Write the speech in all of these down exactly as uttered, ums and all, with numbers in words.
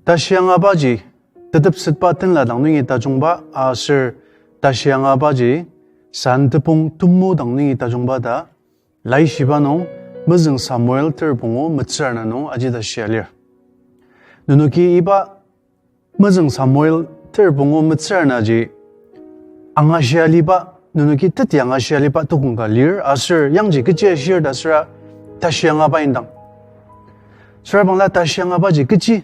Tashi angabaji tetepsetba tenla dang nungi tajungba aser tashi angabaji sentepong temu dang nungi tajungba ta Laishiba nung Mezüng Samuel ter pungu metsür ana nung aji ta shia lir. Nenoki iba Mezüng Samuel ter pungu metsür anaji angashia aliba, nenoki teti angashia aliba tukong ka lir, aser yangji kechi ashir ta süra tashi angaba indang. Süra bangla tashi angabaji kechi?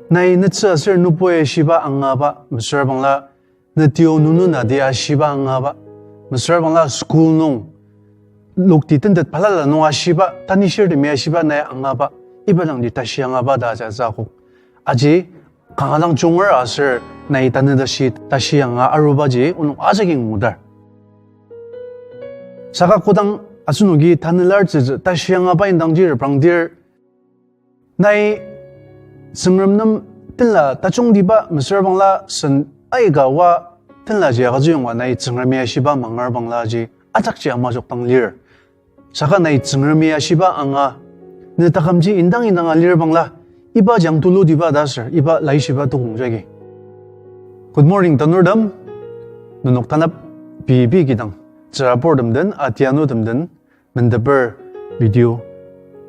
Nai netsü aser nubui ashiba angaba, mesüra bangla netio nunu nati ashiba angaba, mesüra bangla school nung lokti tentet balala nung ashiba, tanishirtemi ashiba nai angaba, iba dangji tashi angaba ta aja akok. Aji kanga dang junger aser nai tanü tashi tashi anga arubaji onok ajaki ngudar. Saka kodang asenoki tanülar tsütsü tashi angaba indangji reprangdir, nai Tsüngrem nem tenla tajungtiba mesüra bangla sen aika oa tenlaji agütsüyonga nai Tsüngremi ashiba mangar banglaji ajakji amajok dang lir. Saka nai Tsüngremi ashiba anga ne takümji indang indanga lir bangla, iba jang tulutiba ta aser iba Laishiba tukong jagi. Good morning tanurtem, nenok tanap pei pei kidang, tsüraburtem den, atianutem den, mendeper video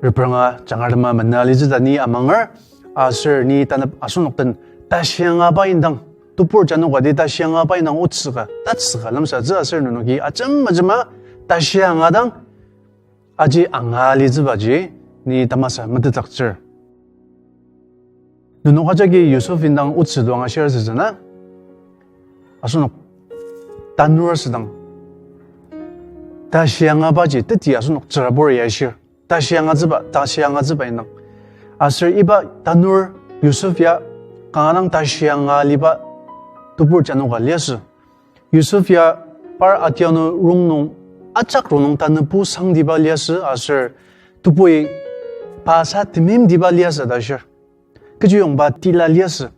repranga jangartema mena alitsü ta ni amanger, aser ni tanap asenok den tashi angaba indang, tebur janoka di tashi angaba indang otsüka, tatsüka lemsatsü aser nenoki ajema ajema tashi angadang aji anga alitsübaji ni tamasa metetdaktsür. Nenok ajaki Yusuf indang otsü to angashir asütsü na, asenok tanur asüdang tashi angabaji teti asenok tsürabur ya ashir. Tashi angatsüba, tashi angatsüba indang. Aser iba tanur Yusuf ya kanga dang tashi anga aliba tebur janoka liasü. Yusuf ya par atianu rongnung ajak rongnung tanübo sangtiba liasü aser tebui pa sa temimtiba liasü ta shir. Kechiyongba tila liasü.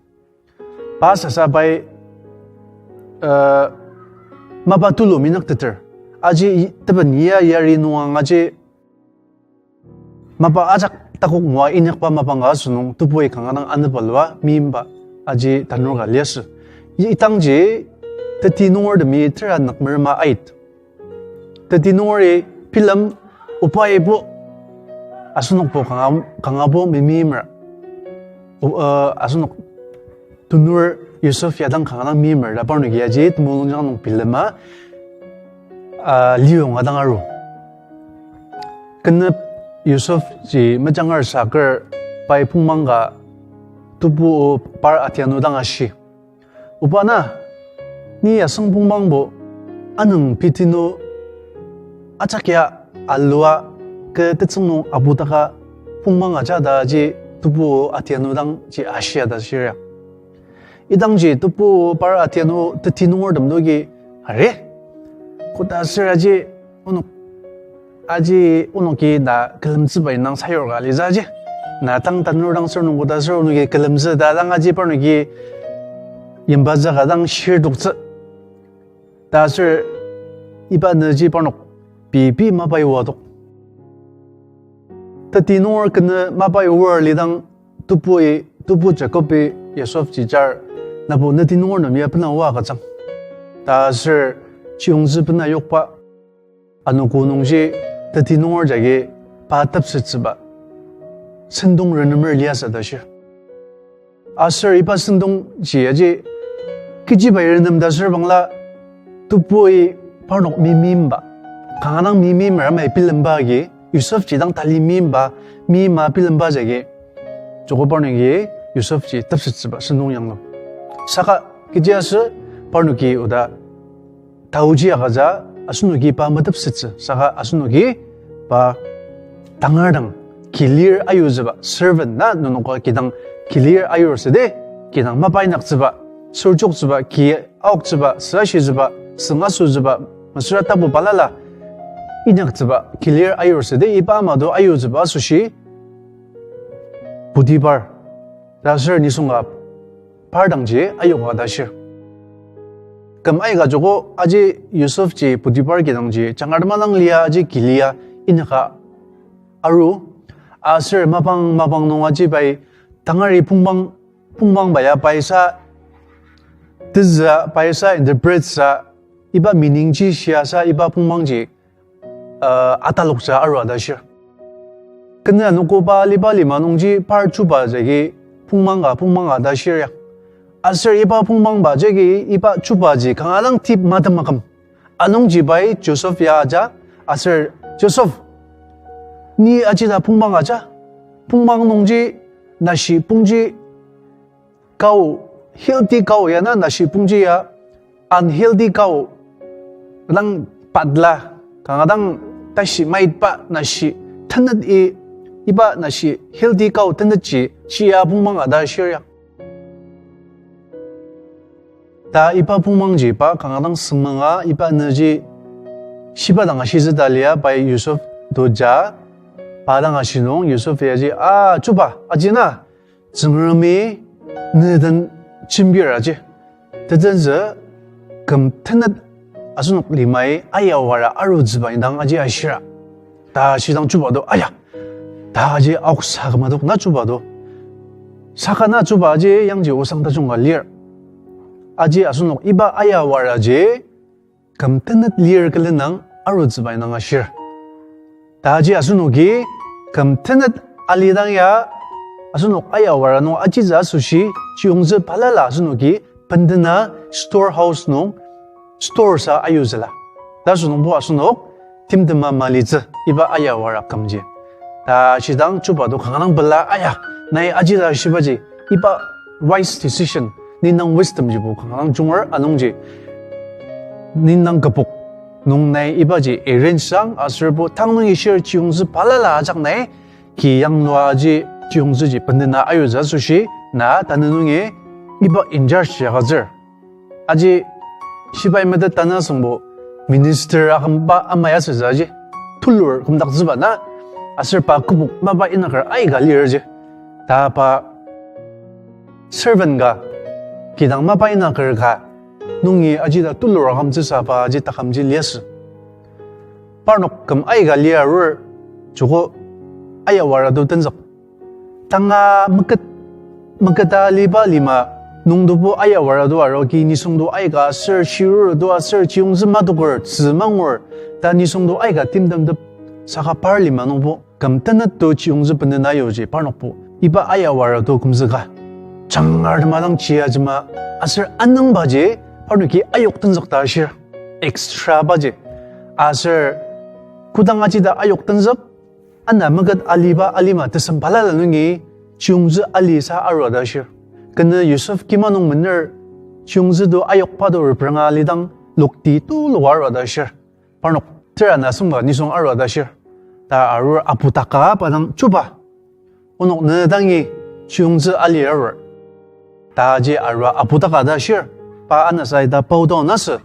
Pa sasa pai, uh, mapa tulu minyakteter. Aji i-, teben ya yari nung ang aji mapa ajak takok ngua inyakba mapang ka asünung tebui kanga dang anepalua meimba aji tanur ka liasü. I-, idangji teti nungertemi tera nükmerema ait. Teti nungeri bilem, oba ibo, asenokbo kanga, kangabo memeimer. O, uh, asenok tenur Yusuf ya dang kanga dang meimer ta parnoki aji temulungjang nung bilema, uh, liyonga dang aru. Kenep Yusuf ji mejangar saker pai pungmang ka tebu par atianu dang ashi, Oba na, ni yasüng pungmangbo anüng pitinu ajak ya alua kü tetsüng nung abutaka pungmang aja ta ji tebu atianu dangji ashia ta shir ya. Idangji tebu par atianu teti nungertem doki, are, koda süra ji onok, aji onoki na külemtsüba indang sayur ka aliza ji. Na tang tanur dang sür nung koda sür onoki külemtsü ta dang aji parnoki yimbatsü ka dang shirtoktsü. Ta sür iba nüji parnok pei pei mapai oa tok. Teti nunger kenü mapai oar lidang tebui, tebu Jacob-i Yusuf ji jar, nabo neti nunger nem ya bena oa agütsüang. Ta sür chiyongtsü bena yokba anogo nungji teti nunger jagi pa tepsettsüba sentong renemer liasü ta shir. Aser iba sentong ji aji kechibai renem ta sür bangla tebui parnok memeimba, kanga dang memeimer amai bilemba agi Yusuf ji dang tali meimba, meima bilemba jagi joko parnoki Yusuf ji tepsettsüba sentong yanglu. Saka kechi asü parnoki oda taoji agütsü, asenoki pa metepsettsü, saka asenoki pa tangar dang kilir ayutsüba, servant na nenoka kidang kilir ayur süde, kidang mapa inyaktsüba, sürjoktsüba, ki aoktsüba, süashitsüba, süngasütsüba, mesüra tapu balala inyaktsüba kilir ayur süde, iba ama to ayutsüba asoshi Potiphar ta sür nisung ka par dangji ayoka ta shir. Küm aika joko aji Yusuf ji Potiphar kidangji jangar temalang lia aji kilia inyaka aru, aser mapang mapang nung aji pai tangari pongmang, pongmangba ya paisa, tezü paisa, interpret sa, iba meaning ji shia sa, iba pongmangji, uh, ataloksa arua ta shir. Kena anogo pa aliba lima nungji par chuba jagi pongmang ka, pongmang ka ta shir ya. Aser iba pongmangba jagi iba chubaji kanga dang tip matem aküm. Anungji pai Joseph ya aja, aser Joseph, ni ajida pongmang aja, pongmang nungji nashi pongji cow, healthy cow ya na nashi pongji ya, unhealthy cow, dang padla, kanga dang tashi maitba nashi tenet i, iba nashi healthy cow tenetji, shia pongmang ka ta shir ya. Ta iba pongmangji pa kanga dang sengmanga iba nüji shiba dang ashitsü ta lia pai Yusuf to ja, pa dang ashi nung Yusuf yaji, a, chuba, aji na, Tsüngremi ne den jembir aji. Tetenzü küm tenet asenok limai ayawara arutsüba indang aji ashira. Ta shidang chuba do, aya. Ta aji aoksa küma dok na chuba do. Saka na chuba aji yangji osang tajung ka lir. Aji asenok iba ayawara ji küm tenet lir külen nang arutsüba indang ashir. Ta aji asenoki küm tenet alidang ya asenok ayawara nung ajitsü asoshi chiyongtsü balala asenoki bendena storehouse nung store sa ayutsüla. Ta asenokbo asenok timtema malitsü iba ayawara kümji. Ta shidang chuba do kanga dang pela aya, nai ajida shibaji, iba wise decision, ni nang wisdom jibo kanga dang junger anungji, ni nang kübok nung nai ibaji arrange sang aserbo tang nungi shir chiyongtsü balala ajak nai, ki yanglua aji chiyongtsüji bendena ayutsü asoshi, na tanü nungi iba in charge ya agütsür. Aji shibai metet tanü asüngbo minister akümba ama ya sütsü aji tulur kümdaktsüba na, aser pa kübok mapa inaker aika lir ji. Ta pa servant ka, kidang mapa inaker ka nungi ajida tulur akümtsüsa pa aji takümji liasü. Parnok küm aika lir arur, joko ayawara do tenzük. Tanga meket, meketa aliba lima nungdobo ayawara do aroki nisungdo aika aser shiruru do aser chiyongtsü madoker, tzü mangur, ta nisungdo aika timtemtep, saka par lima nungbo küm tenet to chiyongtsü bendena yuji parnokbo iba ayawara do kümzüka. Jangar tema dang chia jema aser anüngbaji parnoki ayok tenzük ta ashir, extra baji. Aser kodang ajida ayok tenzük, ana meket aliba alima tesem balala nungi chiyongtsü alisa arua ta ashir. Kenü Yusuf kima nung mener chiyongtsü do ayokba do repranga alidang lokti tuluka arua ta ashir. Parnok tera na asüngba nisung arua ta ashir. Ta arur aputaka pa dang chuba, onok ne dangi chiyongtsü ali arur. Ta aji arua aputaka ta ashir. Pa anasa ita bow down asü.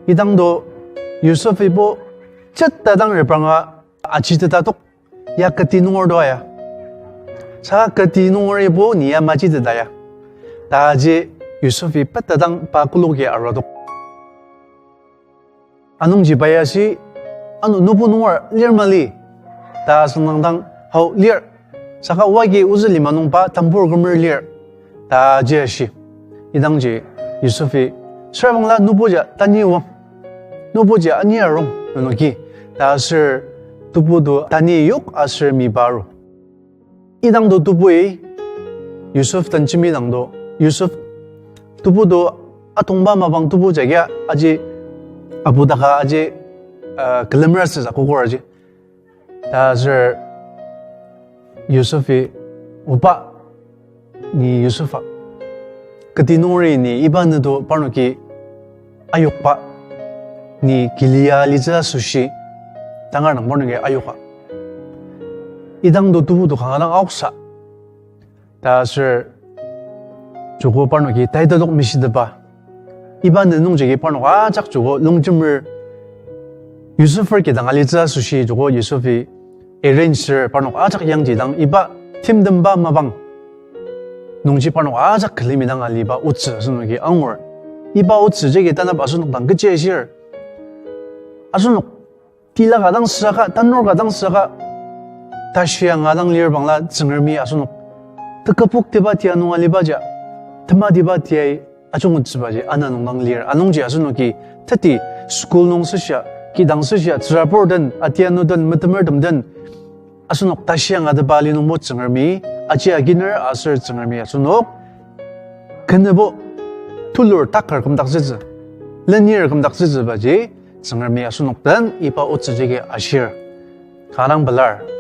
Idang do Yusuf ibo jeta dang repranga ajiteta tok, ya keti nunger do aya. Saka keti nunger ibo ni ya majiteta ya. Ta aji Yusufi peta dang pa kuluki arua tok. Anungji pa ya shi, ano nubu nunger lir mali ta asüngdang dang, hao lir. Saka wagi ozü lima nung pa tambur kümer lir ta aji ashi. Idangji Yusufi, sürabangla nubuja tani wang, nubuji ani arung nenoki, ta aser tubu do tani yok aser miba aru. Idang do tubui Yusuf den jembidang do, Yusuf tubu do atongba mapang tubu jagia aji aputaka aji, uh, külemer asüsa kokor aji. Ta aser Yusufi, oba, ni Yusufa, keti nungeri ni iba nüdo parnoki ayokba, ni kilia alitsü asoshi tangar dang parnoki ayoka. Idang do tubu do kanga dang aoksa. Ta aser joko parnoki taitadok mishitepa. Iba nenungjagi parnok ajak joko longjemer Yusufer kidang alitsü asoshi joko Yusufi arrange ser parnok ajak yangji dang iba timtemba mapang nungji parnok ajak külemi dang aliba otsü asenoki angur. Iba otsü jagi tanap asenok dang kechi ashir. Asenok tila ka dang saka, tanur ka dang saka, tashi anga dang lir bangla Tsüngremi asenok Teküboktiba tia nung alibaja, tematiba tiai ajungutsübaji ana nung dang lir. Anungji asenoki teti school nung süshia, kidang süshia, tsürabur den, atianu den, metemertem den, asenok tashi angatetba ali nung mo Tsüngremi, aji aginer aser Tsüngremi asenok kenebo tulur takar kümdaktsütsü, lenir kümdaktsütsübaji, Tsüngremi asenok den iba otsüjagi ashir. Kanga pelar.